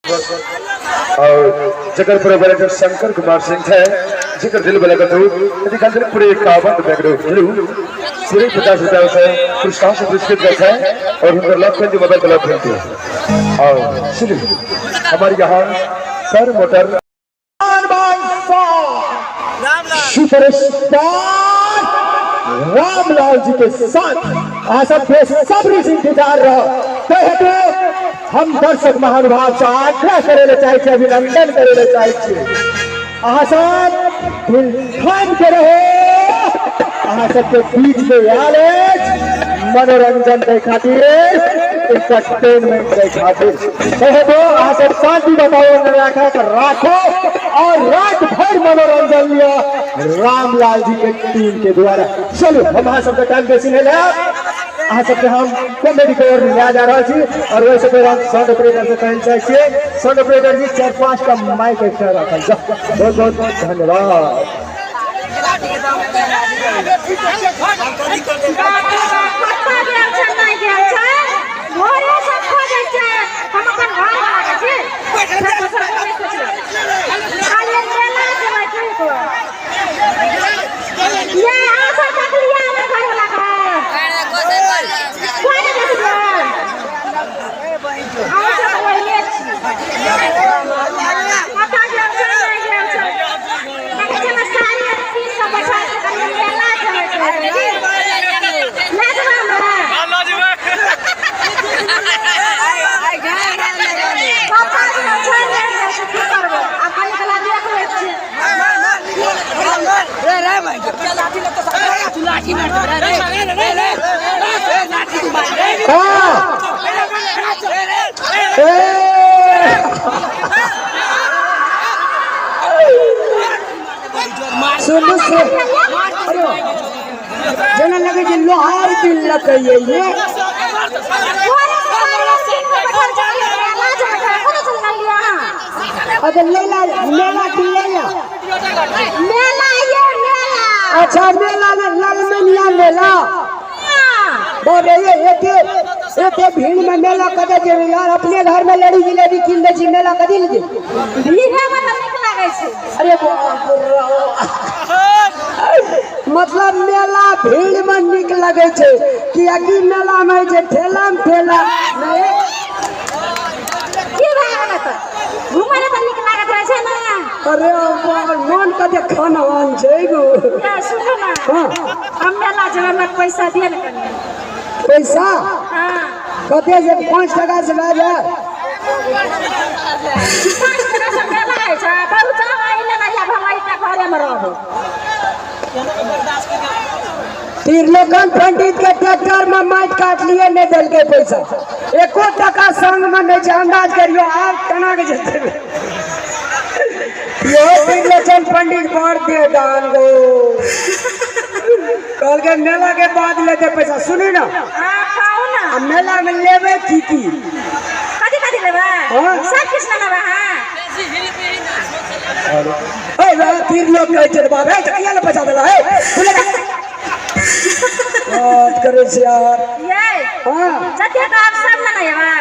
और जकर प्रोपराइटर शंकर कुमार सिंह है, जिकर दिल बला कतु यदि खातिर पूरे 51 रुपया के चलू पूरे 50 रुपया से पुरस्कार से पुरस्कृत करते हैं और उनका लाभ खोल मोबाइल का लाभ खोलते हैं। और चलिए हमारे यहाँ sir motor superstar Ramlal ji के साथ आ सब बेसब्री से इंतजार रहो। तो हेतु हम दर्शक महानुभाव से आग्रह करे ले चाहे छी, अभिनंदन करे ले चाहे छी। अहाँ सब दिल थाम के रहो, अहाँ सबके बीच में आयल अछि मनोरंजन के खातिर, इंटरटेनमेंट के खातिर। तो हेतु अहाँ सब शांति वातावरण राखा राखो और रात भर मनोरंजन लिया रामलाल जी के टीम के द्वारा। चलू हम अहाँ सबके टाइम बेसी नहीं लेब, अहाँ सबके हम कॉमेडी के ओर लिया जा रहल छी। और वैसे पहिले हम साउंड ऑपरेटर से कहल चाहै छियै, साउंड ऑपरेटर जी 4-5 टा माइक एकटा राखल जाउ। बहुत बहुत धन्यवाद। कतऽ गेल छै, नहि गेल छै, घरे सब खोजै छै। हम अपन घर वाला के छी, फेर दोसर के नहि सोचबै। खाली मेला जेबै की को ये अहाँ सब देखलियै हमर घर वाला के? कोइ नहि देखलियै? अहाँ सब ओहने छी। कतऽ गेल छै, नहि गेल छै, देखै छै ने साड़ी आर पीन कऽ बैठल छै। कनि मेला जेबै की लए जेबै हमरा? कतऽ गेल छै, नहि गेल छै, की करबै आब? कनि कला देख लै छियै। हाँ ए सुनू से, अरे जेना लगै छै लोहार किनलकै ये। घरे से साड़ी आर पीन कऽ बैठल छै, मेला जेबै तऽ कतऽ चलि गेलियै अहाँ? अच्छा मेला, मेला की लेला? मेला ये मेला। अच्छा मेला में ललमनिया मेला। हाँ। बाप रे, ये एते एते भीड़ में मेला कतऽ जेबै यार? अपने घर में लड़ी जिलेबी कीन दै छी, मेला कथी ले जेबै? भीड़े में तऽ नीक लागै छै। अरे बाप रे, मतलब मेला भीड़ में नीक लगै छै, कियाकि मेला में होइ छै ठेला में ठेला नहीं। की भए गेलै? तऽ घुमै लए तऽ नीक लागैत रहै छै ने। अरे बाप, मोन कते खाना छै गो। ए, सुनू ने। हाँ। हम मेला जेबै, हमरा पैसा दिअ ने कनि। पैसा? हाँ। कते से? 5 टका से भए जाए? 5 टका से मेला होइ छै? बाबू जाउ, आइ लेना या हम एहिटा घरेमे रहबै। त्रिलोकन पंडित के ट्रैक्टर में माटि काटलिए, नहीं देलकै पैसा, एको टका संग में नहीं छै। अंदाज करियो आब केना के जेतै यो त्रिलोचन पंडित। बड़ दे दान गो, कहलकै मेला के बाद लेते पैसा। सुनी ना। हाँ, कहू ने। आ मेला में लेबै की की? कथी कथी लेबै? हाँ। सब किछु ने लेबै? हाँ। ए त्रिलोक कहै छै बाप, ए कहिया ले पैसा देला? ए तू ले जा। बात करै छै यार। ये हाँ। जते कहब सब ने लेबै।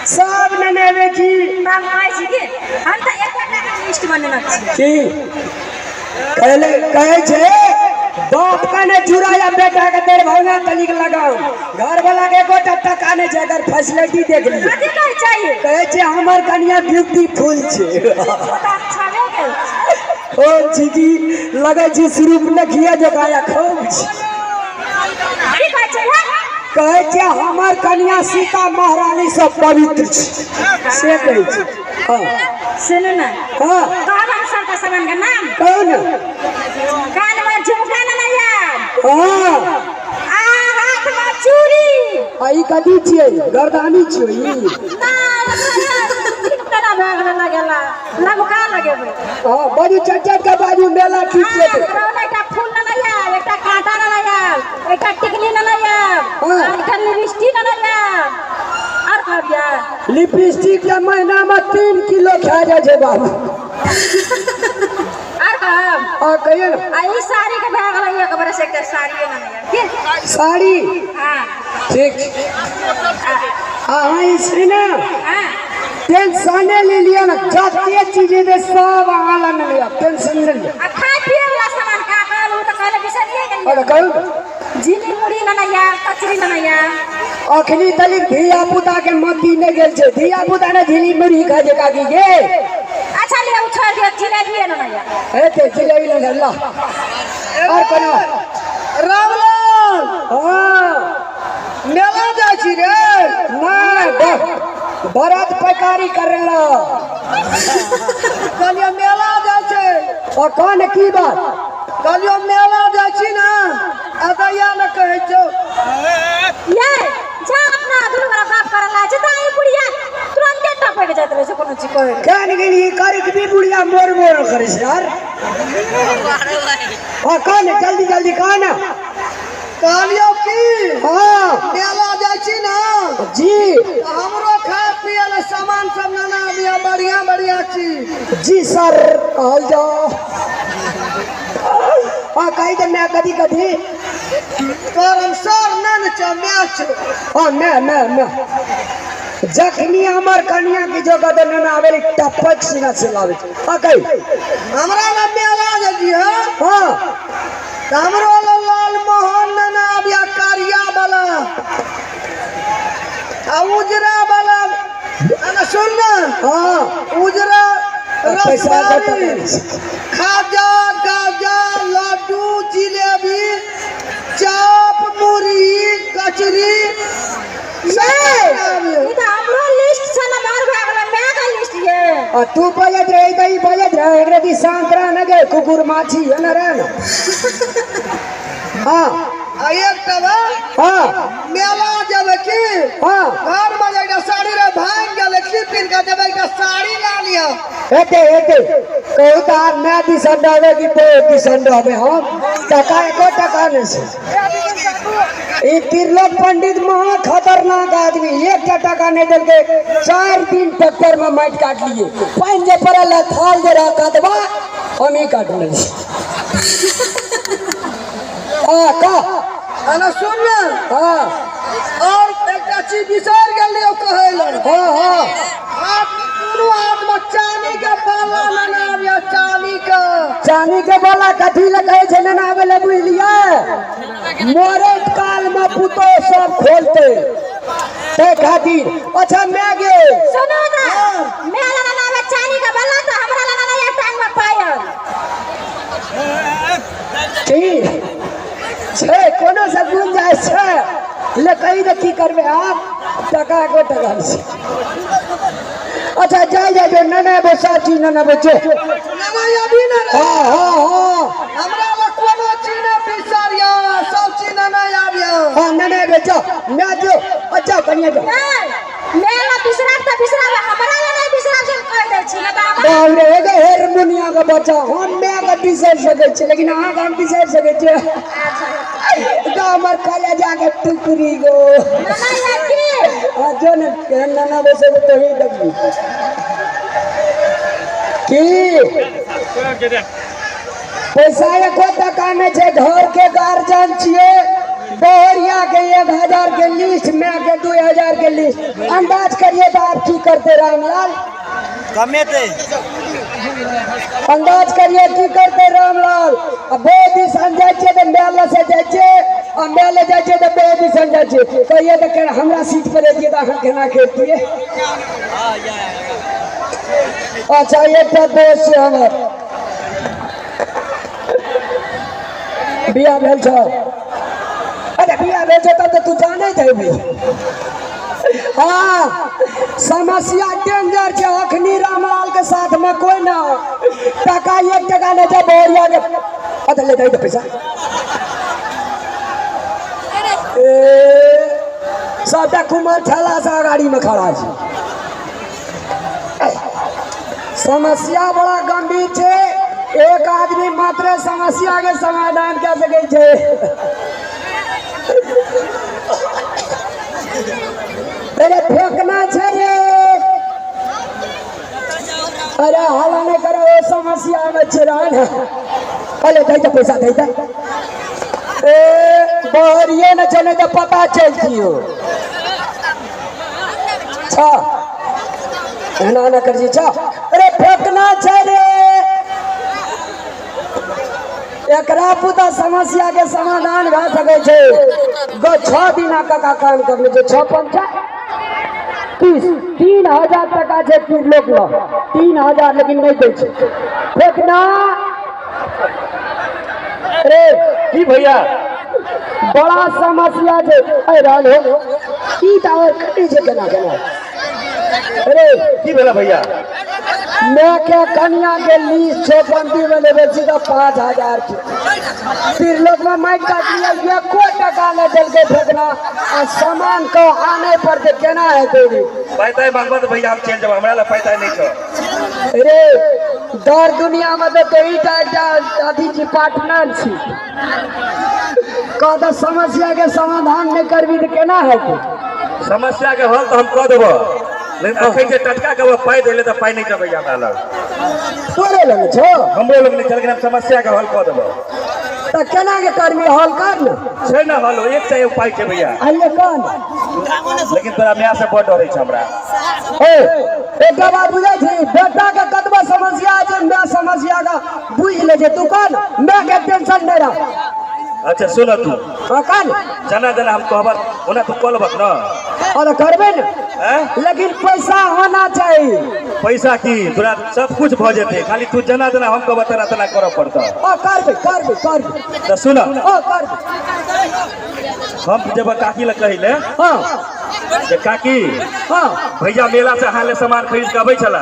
सब ने लेबै की? तऽ हम कहै छी कि हम तऽ एक टाका लिस्ट बनेने छी। की कहले? कहै छै बाप का ने चूड़ा या बेटा के दरभंगा तनिक लगाओ। घर वाला के एकोटा टका नहि छै, अगर फैसिलिटी देख लियौ। कथी कहै चाहिए? कहै छै हमर कनिया ब्यूटीफुल छै। ओ तऽ हम छबे गेल छी। ओ छी की लगै छै सिर्फ नखिया जकाँ या खूब छी। की कहै छै हे? कहै छै हमर कनिया सीता महारानी सब पवित्र छै, से कहै छै। हाँ। सुनू ने। हाँ। कहब हम सबटा सामान के नाम। कहू ने। कानमे झुमका ने आयब। हाँ। आ हाथमे चूड़ी। आ ई कथी छियै? गर्दानी छियै ई? नहि, केना भए गेलै? लगेला लबका लगेबै। हाँ, बाजू, चट चट के बाजू, मेला ठीक हाँ, छै। ओकरा एकटा फूल लेने आयब, एकटा काँटा लेने आयब, एकटा टिकली लेने आयब। हाँ। आ एकटा लिपस्टिक लेने आयब। आर कहबियै? लिपस्टिक के महीना में 3 किलो खा जाइ छै बाबू। आर कहब? आ कहियो ने। आ ई साड़ी के भए गेलै एक बरस, एकटा साड़िए लेने आयब की? साड़ी? हाँ। ठीक। अहाँ ई छै ने। हाँ। टेंशने ले लिया ना, जते चीज दे सब अहाँ लग लिया, टेंशन ले लिया। आ खाय पिए वाला सामान का कहलू तऽ कहले बिसरिए गेलियै। अरे कहू। झिली मुड़ी ननैया, कचरी ननैया। अखनी तलिक धिया पुता के मती नहीं गेल छै, धिया पुता ने झिली मुड़ी खाय छै काकी गे। अच्छा लिअ ओ छोड़ि दियौ, जिलेबिए ननैया। हेते जिलेबी ले ला। और कोनो रामलाल हाँ मेला जाइ छी रे? नहीं, बरत पैकारी करेला। कहलियो मेला जाइ छै। और कौन की बात? कहलियो मेला जाइ छी ना, अदैया ने कहै छौ। ये जा अपना दुनू गोरा बाप करऽ लागै छै तऽ ई बुढ़िया तुरन्ते टपकि जाइत रहै छै कोनो चीज कहै लए। केहन गेली करी भी बुढ़िया मोर मोर करै छै यार। हाँ कौन जल्दी जल्दी कह ना। कहलियो की हाँ मेला जाइ छी ना जी, हमरो खाय पिए ले सामान सब नाना बिया बढ़िया बढ़िया चीज। जी सर कहल जाओ। हाँ कही तो मैं कभी कभी तोर हम सर नहि ने छौ, my छौ। हाँ मैं मैं मैं जखनी हमर कनिया की जो कदम ना आवे टपक सीना से लावे। हाँ कही हमरा ना मेला जाइ है। हाँ तऽ हमरो लग लाल मोहन नाना बिया कारिया वाला आ उजरा वाला। अरे सुन ना। हाँ उजरा पैसा रसमारी, खाजा गाजा लड्डू जिलेबी चाप मुरही कचरी सब ई तऽ हमरो लिस्ट छै ने, मार भए गेलै my के लिस्ट ये। आ तू बजत रही तऽ ई बजत रहे, एकरा दी शांत रह न गे कुकुर माछी है ना रह ना। हाँ आ एकटा बा हाँ मेला जेबै की हाँ घर में एकटा साड़ी रे भांग गेलै की पिन के देबै, एकटा साड़ी ला लिअ। हेते हेते कहू तऽ आब my दिसन रहबै कि बो दिसन रहबै? हम टका एको टका नहि छै। ई त्रिलोक पंडित महा खतरनाक आदमी, एकटा टका नहीं देलकै, 4 दिन ट्रैक्टर में माटि काटलिए, पानि जे पड़ल रहे थाल जे रहे कदवा हम ही काटने छी। हाँ कह। अरे सुन ना। हाँ और एकटा चीज बिसरि गेलियौ कहै लए। हाँ हाँ हाथ दुनू हाथ में चानी के बाला लेने आबियौ, चानी के। चानी के बाला कथी लए कहै छै लेने आबै लए बुझलियै? मरैत काल में पुतोह सब खोलते तै खातिर। अच्छा मैं गे सुनू ना, मैं लेने आबै चानी के बाला तऽ हमरा लेने आबै टांग में पायल। ठीक छै, कोनो से गुंजाइश छै ले कही तऽ की करबै आप, टका एको टका नहि छै। अच्छा जाय जाय जो नने आबो सब चीज नने आबो जो। नना अभी ना रे। हाँ हाँ हाँ हमरा लग कोनो चीज नहि बिसरियौ, सब चीज नने आबियौ। हाँ नने आबे जाओ मैं जो। अच्छा कनिया जाओ। मैं ला बिसराब तऽ बिसराब, हमरा ला नहि बिसराब से कहि दै छी ना तऽ हमरा। बाप रे, एगो हेर मुनिया के बच्चा, हम मैं के बिसरि सकै छी लेकिन अहाँ के हम बिसरि सकै छी? तो हमर कलेजा के टुकड़ी गो। नना या की? हाँ जो ने केहन नना बसे तो ही देखबी की पैसा एको टका नहि छै। घर के गार्जियन छियै, बहरिया के 1000 के लिस्ट, मैं के 2000 के लिस्ट, अंदाज करिए तो आप की करते रामलाल? कमेते अंदाज करिए की करते रामलाल? आ बहुत दिसन जाइ छियै तऽ मेला से जाइ छियै, आ मेले जाइ छियै तऽ बहुत दिसन जाइ छियै। कहिए तऽ केना हमरा सीट पर रहितियै तऽ अहाँ केना खेतियै? अच्छा एकटा दोस्त छै हमर, बियाह भेल छौ? अरे बियाह भेल छौ तब तऽ तू जानैत हेबी। हाँ समस्या डेंजर छै। अखनी रामलाल के साथ में कोई ना टका 1 टका नहीं छै बहरिया के। अच्छा ले दे पैसा। ए सबटा कुमार ठेला से गाड़ी में खड़ा छै। समस्या बड़ा गंभीर छै, एक आदमी मात्र समस्या के समाधान कर सकै छै। अरे फेंकना छै रे, अरे हल्ला नहीं करो, वो समस्या में छै ना। अरे दे दे पैसा दे दे। ए बहरिए न चले तो पता चल जियो। छा एना एना कर छी छा अरे फेकना छै रे। एकरा पुता समस्या के समाधान भए सकै छै। गो 6 दिना काका काम करने छै, 6 पंचा 30, 3000 टका छै त्रिलोक लग, 3000 लेकिन नहीं दै छै। फेकना रे की भैया बड़ा समस्या छै। अरे रहल हो ई टावर कटै छै केना केना। अरे की भेला भैया? मैं के कन्या के लीज चौबंदी में लेवे छी तो 5000 के त्रिलोक में माइक काट लिया, एको टका नहीं देल के फेकना आ सामान को आने पर के केना हेतै रे? पैसा मांगबा तो भैया हम चलि जाब, हमरा लग पैसा नहीं छौ। अरे दर दुनिया में तो तोही टा एकटा अथी छी, पार्टनर छी। कह तऽ समस्या के समाधान नहीं करबी तऽ केना हेतै? समस्या के हल तो हम कह देबो, लेकिन अखन जे टटका के पाई देले तऽ पाई नहीं छौ भैया हमरा लग। तोरे लग छौ? हमरो लग नहीं छौ, लेकिन हम समस्या के हल कह देबो। तऽ केना के करबी हल? कर ने। छै ने हल, एक टा उपाय छै भैया। आइए कह ने। लेकिन तोरा माय से बड़ डरै छै हमरा। ए एकटा बात बुझै छी, बेटा के कतबा समस्या छै माय समस्या के बुझि लै छै। तू कह ने, माय के टेंशन नहीं रह। अच्छा सुन तू। हाँ, कह ने। जना जना हम कहबक ओना तू कलबक न? अरे करबे ने, हैं? लेकिन पैसा होना चाहिए। पैसा की तोरा सब कुछ भ जेतै, खाली तू जना जना हम कहबह तना तना करऽ पड़तौ। ओ करबे करबे करबे। तऽ सुन। ओ करबे। हम जब काकी लग कहिले हाँ। जे काकी, हाँ। भैया मेला से अहाँ ले सामान खरीद के अबै छला,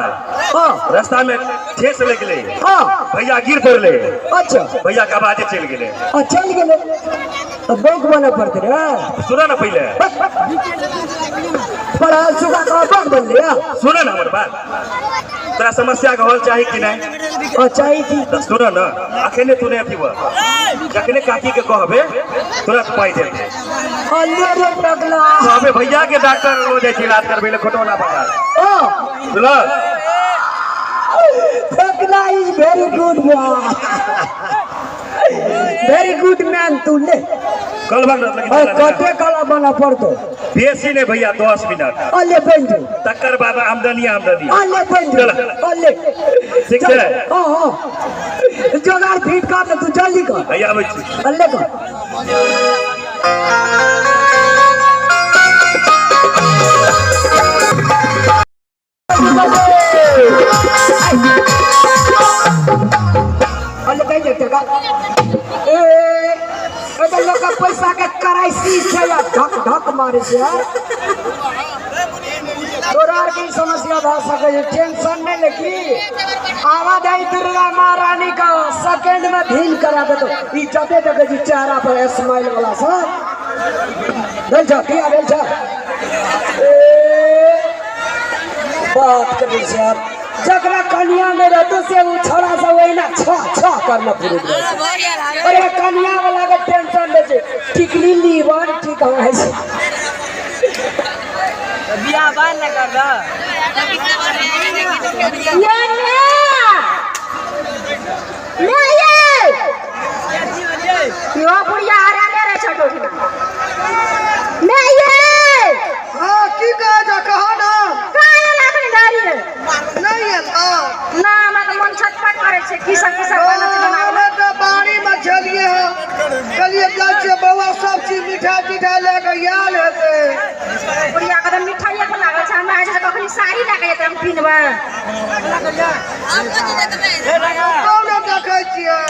हाँ। रास्ता में ठेस लग गेलै, हाँ। भैया गिर पड़ले, अच्छा। भैया के आवाजे चलि गेलै। आ चलि गेलै तऽ बौक बनऽ पड़तै रे। सुन ने पहिले। पढ़ा सुखा कऽ बौक बनलै। सुन ने हमर बात, तोरा समस्या के हल चाही कि नहीं? आ चाही की। तऽ सुन ने, अखने तू नहि अथी भऽ, जखने काकी के कहबे तुरंत पाई देतै। अल्ले रे टकला। कहबे भैया के डॉक्टर लो जाइ छै इलाज करबै लए खोटौना बाजार। ओ। बुझलह? टकला is very good boy, very good man. तू ले कलबक न लेकिन और कते कला बना पड़तो? बेसी नहीं भैया, 10 मिनट। अल्ले बन जो। तकर बाद आमदनी आमदनी। अल्ले बन जो। चल। अल्ले। ठीक चल। छै? हाँ, हाँ। जोगाड़ फिट कर ले, तू जल्दी कर। भैया आबै छी। अल्ले कर। अल्ले कहि दे टका। ए, ए, लोग का पैसा के क्राइसिस छै यार, धक धक मारे छै यार। तोरा आर के समस्या भऽ सकै छै, टेंशन नहीं लेकी। आवाज आई दुर्गा महारानी का सेकंड में ढील करा देतो। ई जते देखै छी चेहरा पर स्माइल वाला सब। भेल छौ, किया भेल छौ? ए, बात करै छै यार। जकरा कनिया नहीं रहतो से उ छोड़ा सब ओहिना छ छ करना पूरे रहै छै। अरे कनिया वाला के टेंशन दै छै, टिकली लीवन ठीक है छै। बियाह बाद न कर दऽ। ये ने ये यो बुढ़िया हरा ले रे छोटो ठिना। ने ये। हाँ, की कहै छौ कह ना। काहे लाखनी धारी रे? नहीं आयल। ना, हमरा तऽ मन छटपट करै छै, की सब की सब बनत छै बनाबै। हमे तऽ बाड़ी में छलियै हँ, कहलियै जाइ छियै बौआ सब चीज मिठाई तिठाई लए कऽ आयल हेतै। बुढ़िया के तऽ मिठाइए पर लागल छै, हमरा होइ छै जे कखनी साड़ी लए कऽ एतै हम पिन्हबै। कतौ नहि देखै छियै,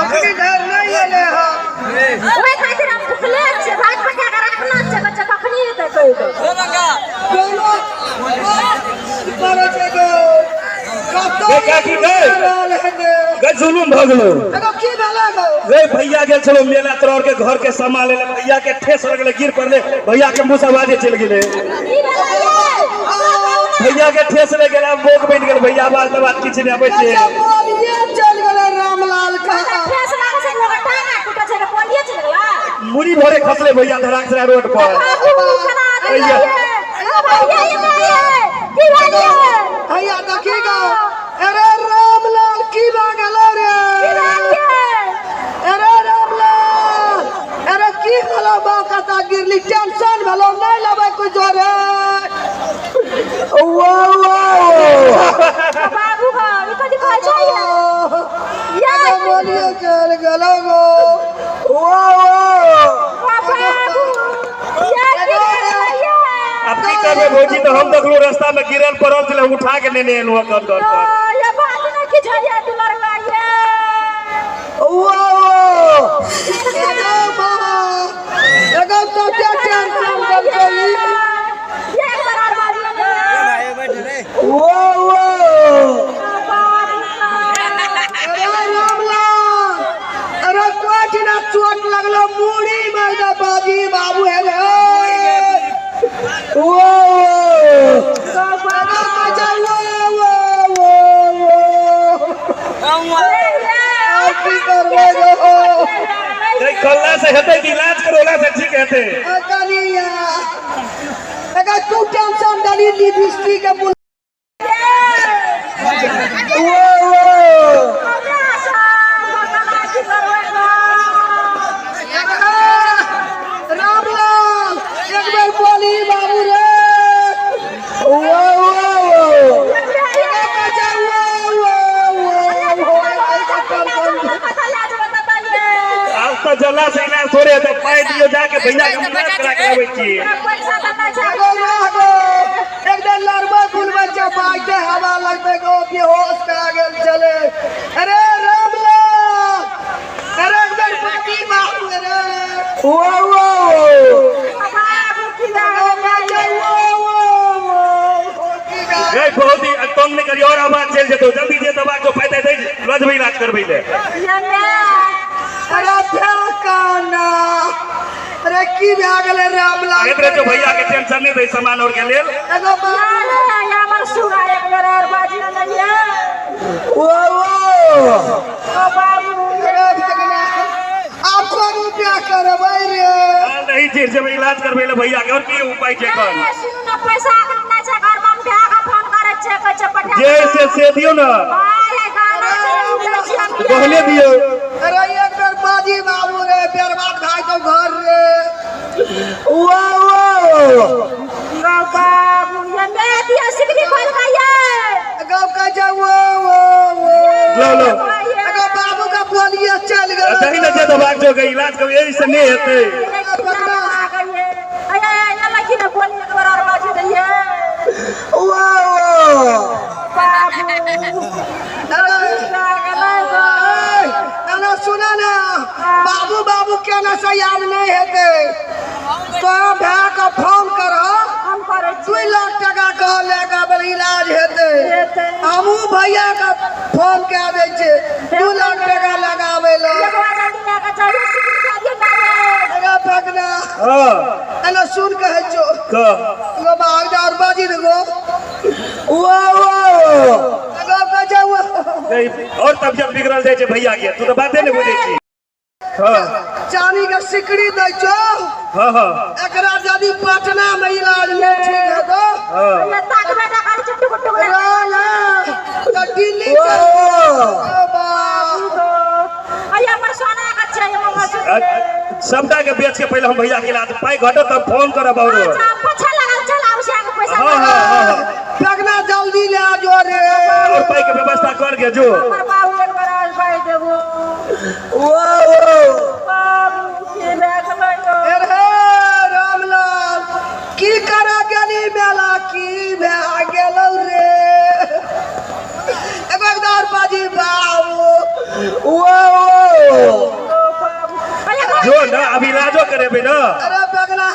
अखनी धरि नहि एलै हँ। ओहि खातिर हम भुखले छियै, भात पका कऽ राखना छै, बच्चा कखनी एतै कहि दो। की करै छै गो? कतौ गे काकी गे। रहल हेतै। गे जुलुम भऽ गेलौ। एगो की भेलै गो? गे भैया गेल छलौ मेला तोरा के घर के सामान लेले, भैया के ठेस लगलै, गिर पड़ले, भैया के मुँह से आवाजे चलि गेलै। की भेलै ये? भैया के ठेस लग गेलै, बोक बनि गेल भैया, आवाज तवाज किछु नहि अबै छै। अच्छा, बोलिए चलि गेलै रामलाल का। ठेस लागै छै, लोक टांगा टूटै छै, बोलिए चलि गेलै। मुड़ी भरे खसले भैया धड़ाक से रोड पर। बाबू, केना भैया। भैया, ये भैया, की भेलै? हैया देखी गो, अरे रामलाल की भऽ गेलै रे? की भेलै? अरे रामलाल, अरे की भेलौ बा, कतऽ गिरली? टेंशन भेलौ, नहि लेबै कुछो रे। वो वो बाबू गो ई कथी कहै छै ये बोलिए चल गेलो गो वो वो बाबू ये की कहै ये अब की करबै भौजी तऽ हम देखलहुँ रास्ता में गिरल पड़ल छलै हम उठा के लेने एलहुँ हँ घर पर ये बात नहि किछ ये दुलरवा ये वो वो एगो तो क्या टेंशन करके ये एक बार और बाजी वो वो अरे रामलाल अरे कोठी ना चोट लगलो मूड़ी में दे बाजी बाबू है रे वो वो वो वो वो की करबै गो कल्ला से हेतै कि इलाज करोला से ठीक हेतै कनिया अगर तू टेंशन डाली लिपस्टिक के बुल वो वो रामलाल एक बेर बोली बाबू रे वो वो आब तऽ जल्ला से इलाज थोड़े हेतै पाइ दियौ जाके भैया के हम इलाज करा के आबै छी एकदम लड़बा कुल बच्चा बाइटे हवा लगते गो बेहोश करा गेल चले अरे रामलाल अरे एकदम बाजी बाबू रे वो वो गई बहुत ही तंग नहि करियौ और आवाज चलि जेतौ जल्दी जे दवा के पाइ दै लऽ जेबै इलाज करबै ले अरे काना अरे की भए गेलै रामलाल कहैत रहै छौ भैया के टेंशन नहि दै सामान और के लेल एगो वो वो अरे भगना आब कोन रुपया करबै रे नहीं चीज जेबै इलाज करबै ले भैया के और की उपाय छै एखन पैसा जे से दियौ ना बहले दियौ अरे एक बेर बाजी बाबू रे बर्बाद भाई तो घर रे वो वो गौ का जा वो वो वो लो लो एगो बाबू का बोलिए चल गेल दही ने जे दवा जो के इलाज करबै एहि से नहि हेतै वो वो अरे अरे सुना ना बाबू बाबू केना से याद नहीं हेतै तो भाई के फोन कर 2 लाख टका कह लेके बोले इलाज हेतै हमहूँ भैया के फोन कए दै छियै 2 लाख टका लगाबै लए अरे भगना हां एना सुन कहै छौ कह गो बाहर जा और बाजी दे गो वो वो गो कहै छै वो और तबियत बिगड़ल जाइ छै भैया के तू तऽ बाते नहि बुझै छी हां चानी के सिकड़ी दै छौ हां हां एकरा यदि पटना में इलाज नहीं ठीक हेतौ हां तऽ दिल्ली सबटा के बेच के पहले हम भैया के इलाज पाइ घटत तब फोन करब और हां हां हां पगना जल्दी ले आ जो रे और पाइ के व्यवस्था कर के जो वो अरे रामलाल की करा गेली मेला की भए गेलौ रे एगो एकदार बाजी बाबू वो जो ना अब इलाजो करेबै ना अरे पगना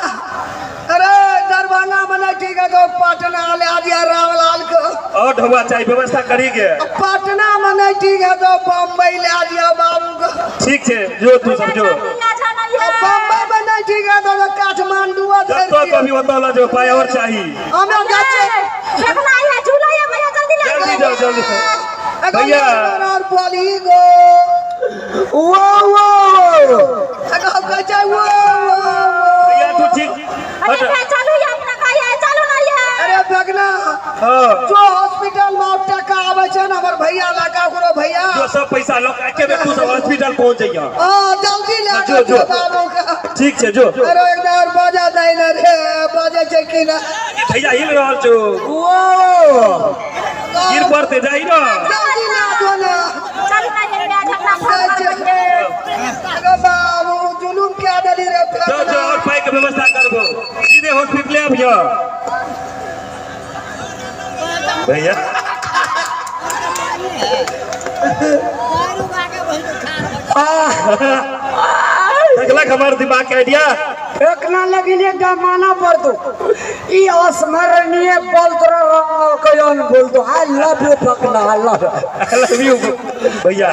अरे दरभंगा में नहीं ठीक है तो पटना ले आ दिया रामलाल को और ढौआ चाही व्यवस्था करी के पटना में नहीं ठीक है तो बम्बई ले आ दिया बाबू को ठीक छै जो तू सब जो बम्बई में नहीं ठीक है तो काठमांडू जतऽ कभी ओतऽ लऽ जो पाइ और चाही हमें जाचे जल्दी जाओ जल्दी भैया। और बोली गो वो वो अगर कहै छै वो वो भैया तू ठीक हट अरे भगना हां जो हॉस्पिटल में टका आबै छै ने हमर भैया लगा ओकरो भैया जो सब पैसा लऽ के एके बेर तू सब हॉस्पिटल पहुंच जइहा हाँ जल्दी ले जो, जो। बाबू का ठीक छै जो अरे एक दार बाजा दे ने रे बजे छै कि ना। भैया हिल रहल छौ। वो गिर पड़ते जाही ना। जल्दी ना दो ना। चल ना ये झगड़ा फोन कर। अरे बाबू जुलूम क्या दली रे। जाओ जाओ और पाई के व्यवस्था करबो, सीधे हॉस्पिटले अबियो भैया। देखलक हमार दिमाग के आइडिया एकना लेकिन एकटा माना पड़तो ई अस्मरणीय पल तोरा कयन बोलतो I love you फकना, I love I love you भैया।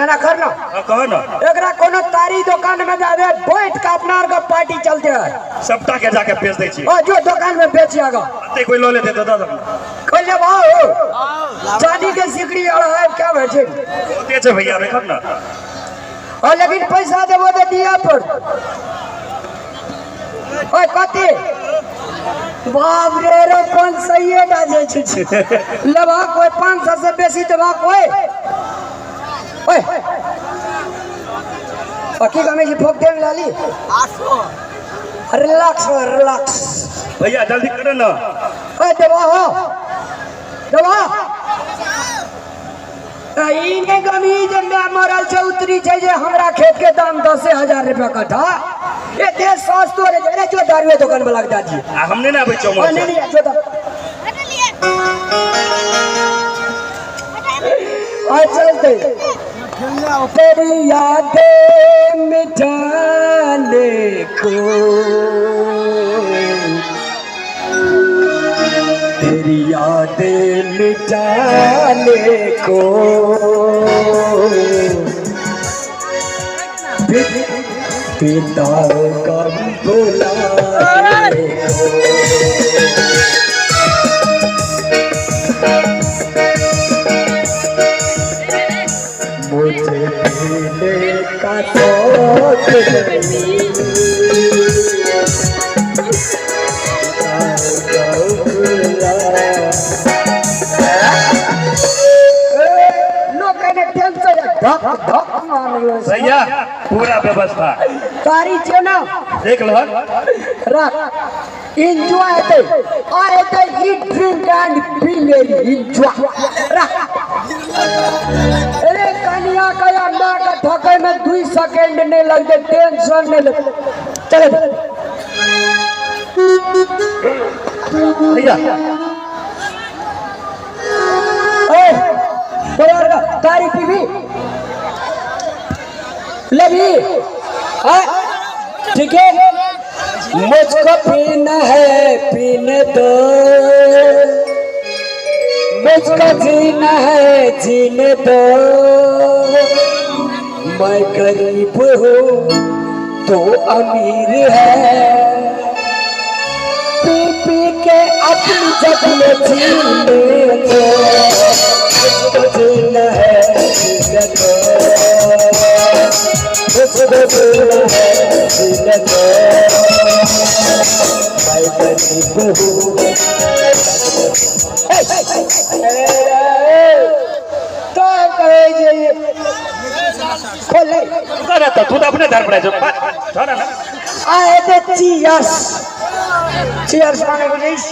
एना कर ना। हाँ, कहो ना। एकरा कोनो तारी दुकान में जाबे बैठ के अपना आर के पार्टी चलते है। सबटा के जाके बेच दै छी। ओ जो दुकान में बेचिएगा अते कोई ल लेते तो दऽ देब। खोल ले भाऊ चांदी के सिकड़ी और है क्या बैठे बहुते छै भैया देखब ना। और लेकिन पैसा देबो तो दिया पर। ओए कते बाप रे रे 500 टा जे छै लेबा कोई 500 से बेसी देबा कोई। ओए की कमे छी फोक देन लाली 800। रिलैक्स रिलैक्स भैया जल्दी करो ना। ओए देबा हो देबा ई नहि गमी जे my मरल छै उतरी छै जे हमरा खेत के दाम 10,000 रुपया कट्ठा। ए देश सस्तो रे अरे जो दारुए दुकान वाला के दादी आ हमने ना आबै छौ। नहीं नहीं जो आ चलते तेरी यादें मिटाने को तेरी यादें मिटाने को पिता का बुलाने को। मुझे पीने का शौक नहीं, भैया पूरा व्यवस्था तारी छे ना देख लहक रख एंजॉय हेतै आ हेतै eat drink and be merry enjoy रख। अरे कनिया कया मां के ठकै में 2 सेकंड नहीं लगते, टेंशन नहीं लगते। चले भैया ए तोरा तारी पीबी लगी ठीक है। मुझको पीना है पीने दो, मुझको जीना है जीने दो, मैं गरीब हूँ तो अमीर है, पी पी के अपनी जग में जीने दो, मुझको जीना है जीने दो, मुझको जीना है जीने दो, मैं गरीब हूँ। तो कहे जे खोले तू तो अपने धर पड़े जो ना आए ते चीयर्स चीयर्स माने बुझिस।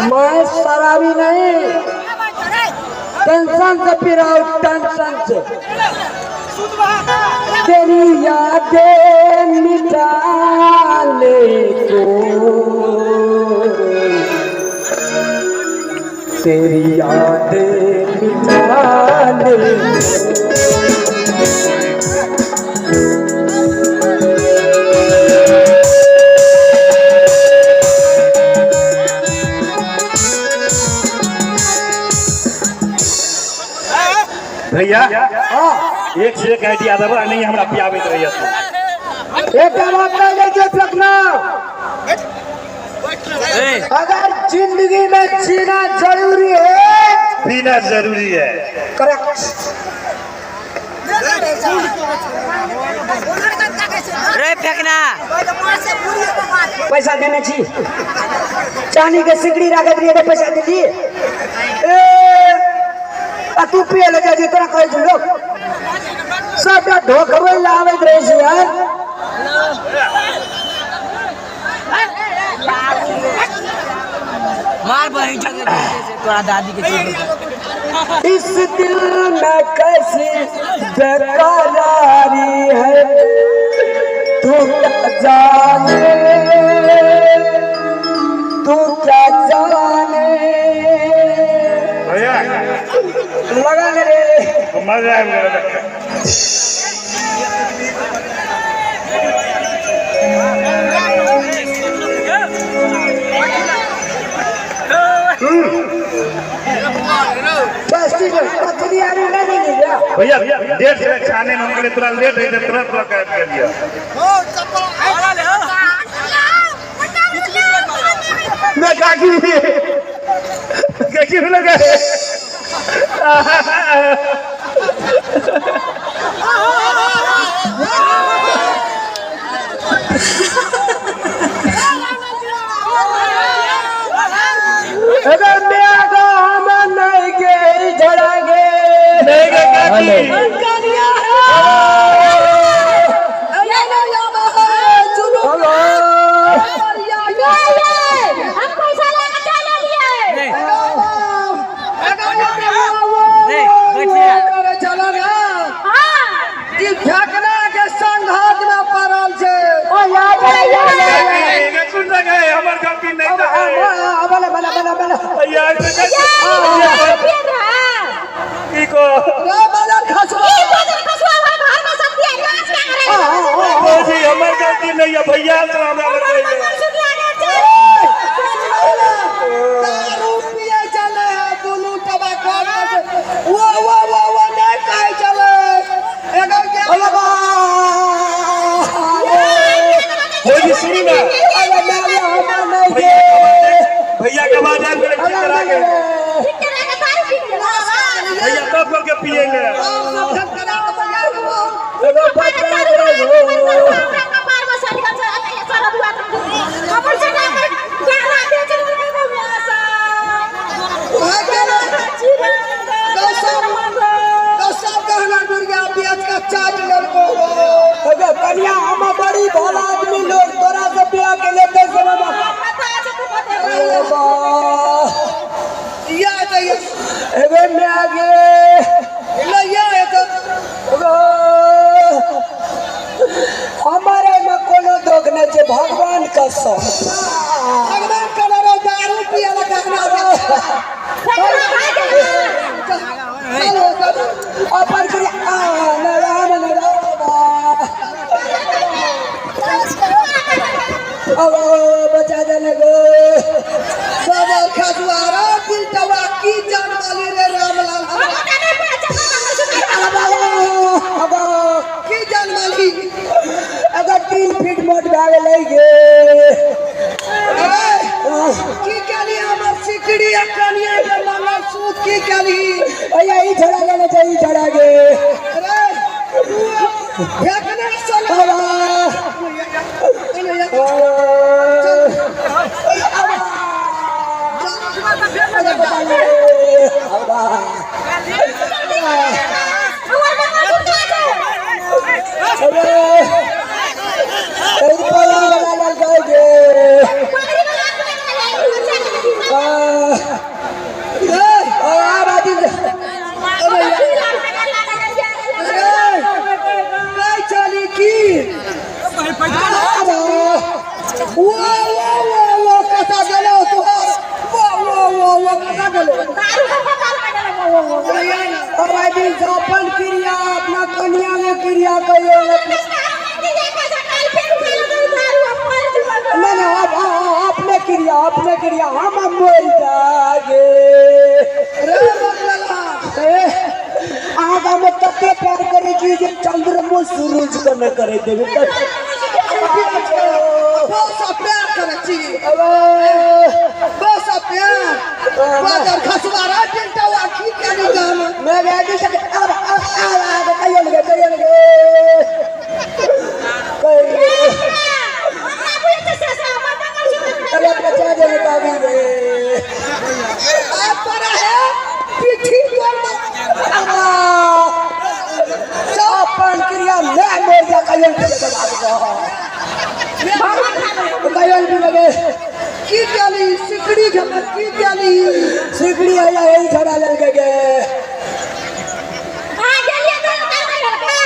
मैं शराबी नहीं, टेंशन से पी रहा हूँ, टेंशन से। तेरी यादें मिटाने को, तेरी यादें मिटाने भैया एक से एक आइडिया देबा नहीं हमरा पियाबैत रहिए। एक बात कह दै छै फेकना, अगर जिंदगी में जीना जरूरी है पीना जरूरी है। करेक्ट। रे फेकना पैसा देने छी चांदी के सिकड़ी राखत रहिए तो पैसा देलिए ए आ तू पिए ले जा तोरा कहै छै लोग सबटा ढोकबै लए आबैत रहै छै यार। मार बहिन तोरा दादी के इस दिल में कैसी बेकरारी है तू क्या जाने तू क्या जाने भैया लगा ले रे मजा आबि गेल। बस ठीक है मछली आलू नहीं देंगे क्या? भैया 1.5 से छाने में हम तुरंत लेट है तुरंत लऽ के आबि गेलियै। मैं काकी काकी लगा अगर मेरा को हम नहीं के झड़ागे नहीं गे काकी हेलो हम पैसा लेके चले लिए। ओ यार काकी सुन लगे हमर गलती नहीं था। बला बला बला बला भैया की को भौजी हमर गलती नहीं है भैया से हमरा लगैले। भौजी सुनू ना भैया के आवाज आबि गेलै ठीक करा के भैया तब करके पिएंगे। कन्या हम बड़ी भला आदमी लोग तोरा से ब्याह के लेते समय एबे मैं आगे हमारे में कोनो दोख नहीं छै भगवान कसम भगवान कलरो दारू पिए ला कहना अपन क्रिया आ न राम न राम अब बचा देने गो बाबा खसुआरा पिलटवा की जान वाली रे रामलाल अब की जान वाली अगर 3 फीट मोट भए गेलै गे की केली हमर सिकड़ी आ कनिया के मंगलसूत्र की केली भैया ई झड़ा लेने छै ई झड़ा गे अरे फेंकने चल अपन क्रिया अपना कन्या में क्रिया कहियो ना ना अपने क्रिया हम मर जागे आगा में तते प्यार करे छी जे चंद्रमा सूरज के न करे देबे बहुत प्यार करे छी बहुत प्यार बाजार खसवारा पिंटवा की केली गाम मैं गाड़ी से अब अब अब कहियो लगे। कहियो नहीं पीबे की केली सिकड़ी के की केली सिकड़ी आया यही छड़ा ललके गे आ गेलियै तऽ करबै लड़का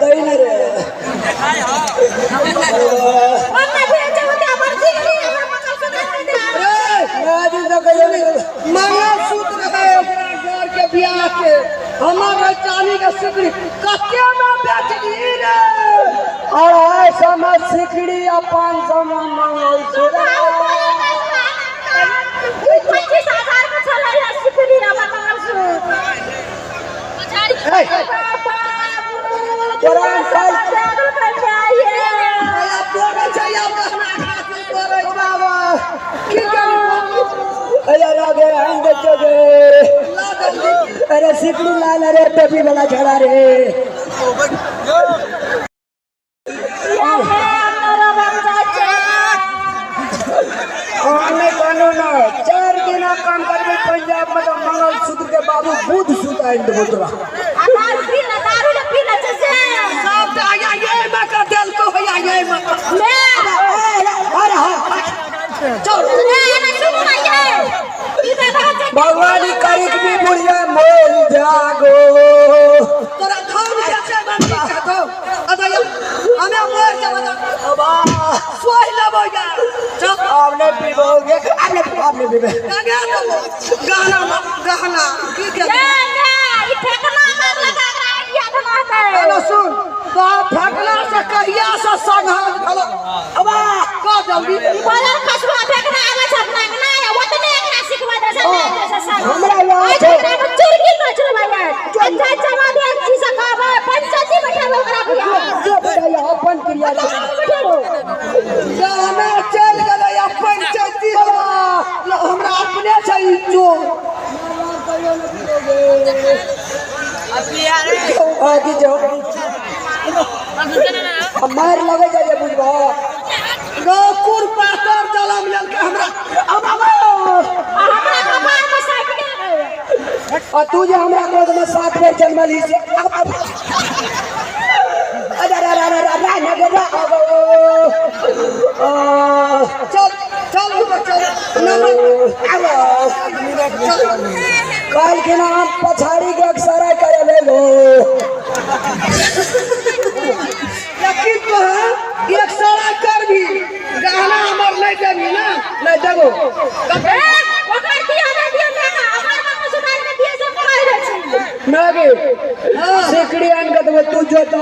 दही ने रे हम नहि बुझै छियै ओते हमर सिकड़ी हमर मंगलसूत्र नहि दे। रे मैं दिन तो कहियो नहीं मंगलसूत्र रहे ओकरा घर के बियाह के हमर रहे चांदी के सिकड़ी कते में बेचली रे अढ़ाई सौ में सिकड़ी आ 500 में मंगलसूत्र 25,000 के छलै है सिकड़ी हमर मंगलसूत्र। तोरा अंकल आया बोले छै आब गहना खातिर बोले छै बाबा की केली अरे रागे हम बच्चों गे ला जल्दी अरे सिकड़ी लाल अरे टोपी वाला झड़ा रे हमें कानून ना 4 दिन काम करबे पंजाब में तो मंगलसूत्र के बाबू बुध सूत आइन देबो तोरा सब तऽ आया ये में का देल को होया ये में का। अरे हाँ चल भगवान करिक भी बुढ़िया मोल जागो तोरा धान के छै मन की कहतो अदा ये हमें मोर जब अबा सोहि लेबो यार चल आप नहीं पीबोगे आप नहीं आप नहीं पीबे गंगा देबो गहना गहना की के हेलो सुन तो फेकला से कहिया से संग हम भेलो अबा कह जल्दी हमरा याद छै जो बताइए अपन क्रिया छै। गहना चल गेलै अपन चलती हमरा अपने छै ई चोर आ की जो अब मार लगे जाइए बुझबा गोकुर पातर जलम लेलकै हमरा अब अब आ तू जे हमरा गोद में 7 बेर जन्मल ही से अब अब अरे अरे अरे अरे अरे अरे अरे अब आ चल चल ऊपर चल नमन अब काल के नाम पछाड़ी के अक्सरा करे ले लो यकीन तो है एक सारा कर भी गहना हमर नहीं देबी ना नहीं देबो ना गे सिकड़ी आन के देबो तू जो तो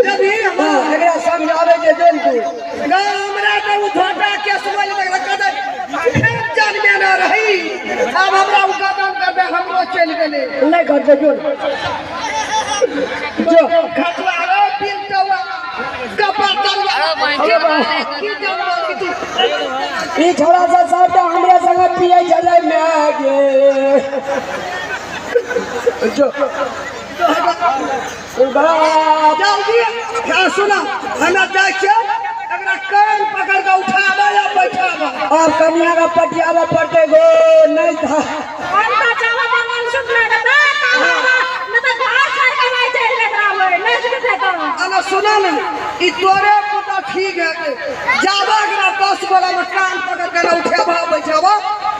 देबी हां एकरा समझावे जे जोन तू गा हमरा तो उ धोटा के सुनल लग कदे फेर जन्मे ना रही अब हमरा उ कदम कर दे हमरो चल गेले नहीं कर दे जोन जो खटवा रे पिलटवा कपार तलवा की जन्म की तू ई छोरा सा सबटा हमरा संग पिए चले मैं गे जो बाप जल्दी हाँ सुना हमें जाइ छियै एकरा कान पकड़ के उठाबा या बैठाबा अब कनिया का पटियावा पड़ते गो नहीं था अना सुना ने ई तोरे पुता ठीक है जाबा एकरा 10 गोला में कान पकड़ के ना उठेबा बैठाबा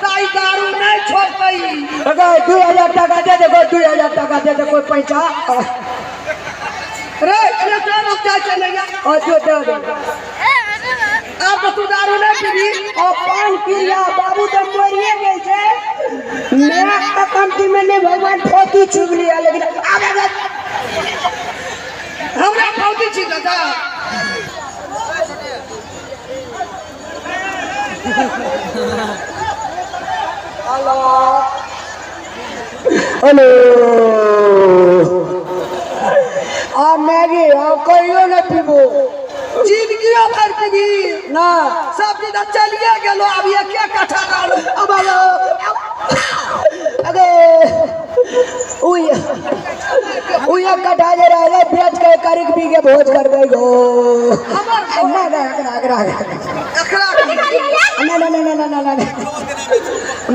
ताई दारू नहीं छोड़तै अगर 2000 टका दे दे 2000 टका दे दे कोई पैसा रे अरे चल अब जाइ छै नैया और जो दे दे आब तऽ तू दारू नहीं पीबी और पान क्रिया बाबू तो मरिए गए छे मैं तो कमती में नहीं भगवान ठोकी छुप लिया लेकिन अब हमरा फौजी छी दादा हेलो आ मैगी आ कहियो नहीं पीबो जिंदगी भर पीबी ना सब चीज तऽ चलिए गेलो अब ये के कट्ठा रहलो अब अगे उई उई कटा जे रहे बेच के करिक पी के भोज कर दे गो ना ना अगरा अगरा एकरा ना ना ना ना ना ना ना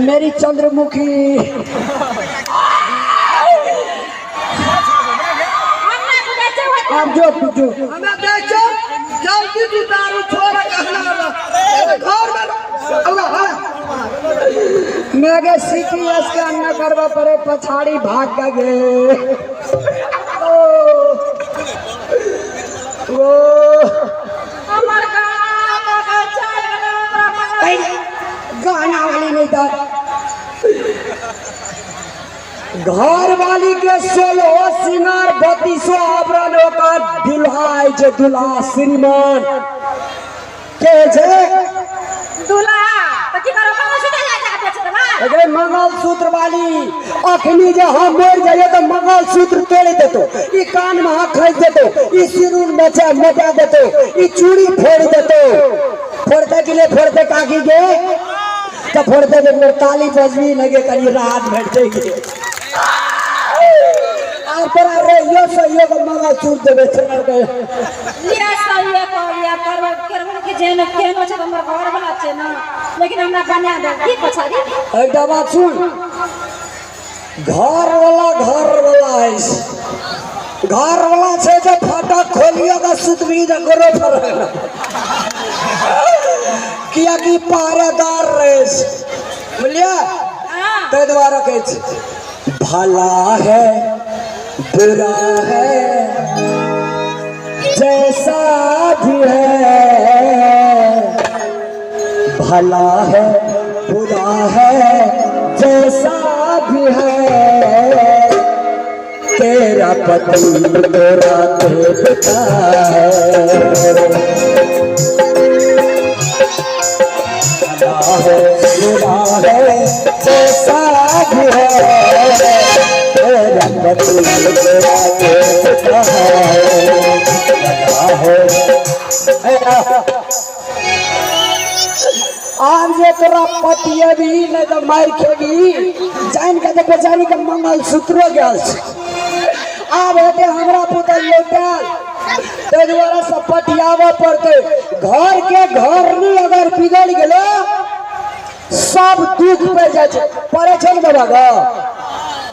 मेरी चंद्रमुखी आब जो तू जो। हमें दै छौ जल्दी तू दारू छोड़ कहना घर में अल्लाह हाँ। मेगे सिटी स्कैन न करबा पड़े पछाड़ी भाग गए। ओ ओ हमर गाना का चल गेलै हमरा मंगल। गाना वाली नहीं था। घर वाली के 16 सिंगार 32 आभरण ओकर दुल्हा आय छै, दुल्हा श्रीमान के छै दूल्हा तऽ की करब, मंगलसूत्र लए जाके बेच देबै? अरे मंगलसूत्र वाली अखनी जे हम मर जाइए तो मंगलसूत्र तोड़ देतो, ई कान में हाथ खींच देतो, ई सिरूर मचा मचा देतो, ई चूड़ी फोड़ देतो। फोड़ते के लिए फोड़ते काकी के तो फोड़ते के बेर ताली बजबी लगे कनी राहत भेट जाएगी। आर तोरा रहियो सहियो के मंगलसूत्र देबे चल के। लिया सहिए कहलिए करबै करबै के जेहन केहनो छै, हमर घर वाला छै ने, लेकिन हमरा बना दे की पछाड़ी। एकटा बात सुन, घर वाला घर वाला है, घर वाला छै जे फाटक खोलियो के सुतबी जे करो फरक ना, कियाकि पहरेदार रहे छै, बुझलियै? ताहि दुआरे कहै छी भला है बुरा है जैसा भी है, भला है बुरा है जैसा भी है, तेरा पति तेरा देवता है। भला है बुरा है जैसा भी है, तेरा पति तेरा देवता है। भला है। आब जे तोरा पति अभी नहीं तो मार खेबी, जान के तो बेचारी के मंगलसूत्रो गेल छै। आब हेतै हमरा पुतल लौटल, ताहि दुआरे सब पटियाबऽ पड़तै। घर के घरनी अगर बिगड़ गेलो सब दुख पड़ि जाइ छै। पड़ै छै ने बाबा ग?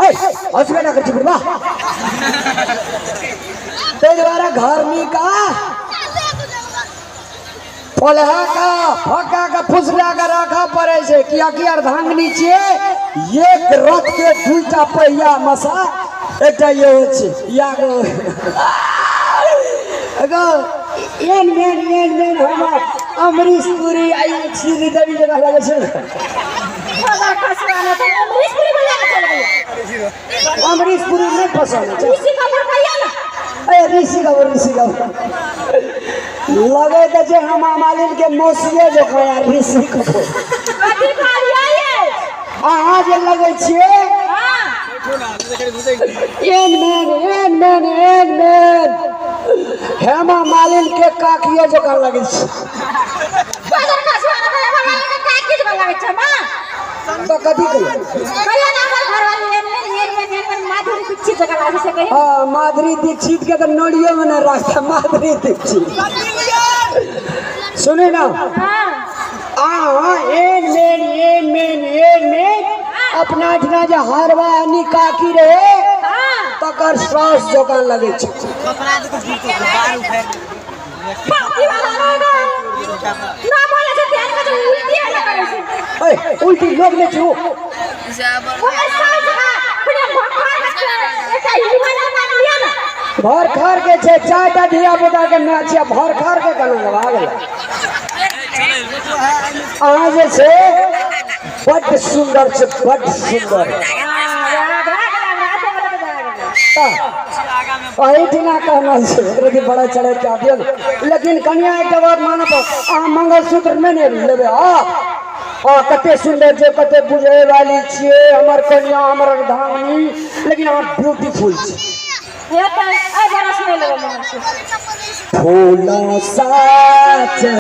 ऐ हंसबे ना करै छी बुढ़बा। ताहि दुआरे घरनी का फलहा का फका का फुसला का राखा पड़े छै, कियाकि अर्धांगिनी छियै। एक रथ के दुईटा पहिया मसा एकटा ये होइ छै या गो गो एन मेन एन मेन हमर अमरीश पुरी आई श्री देवी जगह लगै छै ने। बाबा खसवा ने तऽ अमरीश पुरी बजा के चल गेलै। अमरीश पुरी नहि पसंद छै। ऋषि कपूर कहिया ने। ए ऋषि कपूर, ऋषि कपूर लगे तऽ छै हम मालिन के मौसिये जकाँ यार ऋषि कपूर। कथी कहलियै ये? अहाँ जे लगै छियै हाँ। एन मेन एन मेन एन मेन हेमा मालिन के काकिये जकाँ लगै छै। बाजार खसवा ने तऽ हमर मालिन के काकी जकाँ लगै छै माँ। तऽ कथी कहियै? कहिया ने हमर घरवाली एन मेन एन मेन एन मेन माधुरी दीक्षित जकाँ लागै छै कहिया। हाँ, माधुरी दीक्षित के तऽ नोड़ियो में नहि राखता माधुरी दीक्षित। सुनी ना, हाँ। अहाँ एन मेन एन मेन एन मेन अपना एहिठिना जे हरवा यानी काकी रहे हाँ। तकर सास जकाँ लगै छै। पापी वाला लोग ना बोले छै ध्यान के जे उल्टी ना करै छै। ऐ उल्टी लोग नहि छै। ओकर सास जकाँ पूरा भखार के छै, एकटा हीरोइन बना लिअ ने। भर खार के छै, चारिटा धिया पुता के माय छियै, भर खार के केना भए गेलै? अहाँ जे छै बड्ड सुन्दर छै, बड्ड सुन्दर। एहिठिना कहना छै लेकिन बड़ा चढ़ै के आबियौ ने। लेकिन कनिया एकटा बात मानऽ पड़त, अहाँ मंगलसूत्र नहि ने लेबै। आ कते सुन्दर छै, कते बुझै वाली छियै हमर कनिया, हमर अर्धांगिनी, लेकिन अहाँ ब्यूटीफुल छी। हे तऽ एहि बरस नहि लेबै मंगलसूत्र। फूलों सा।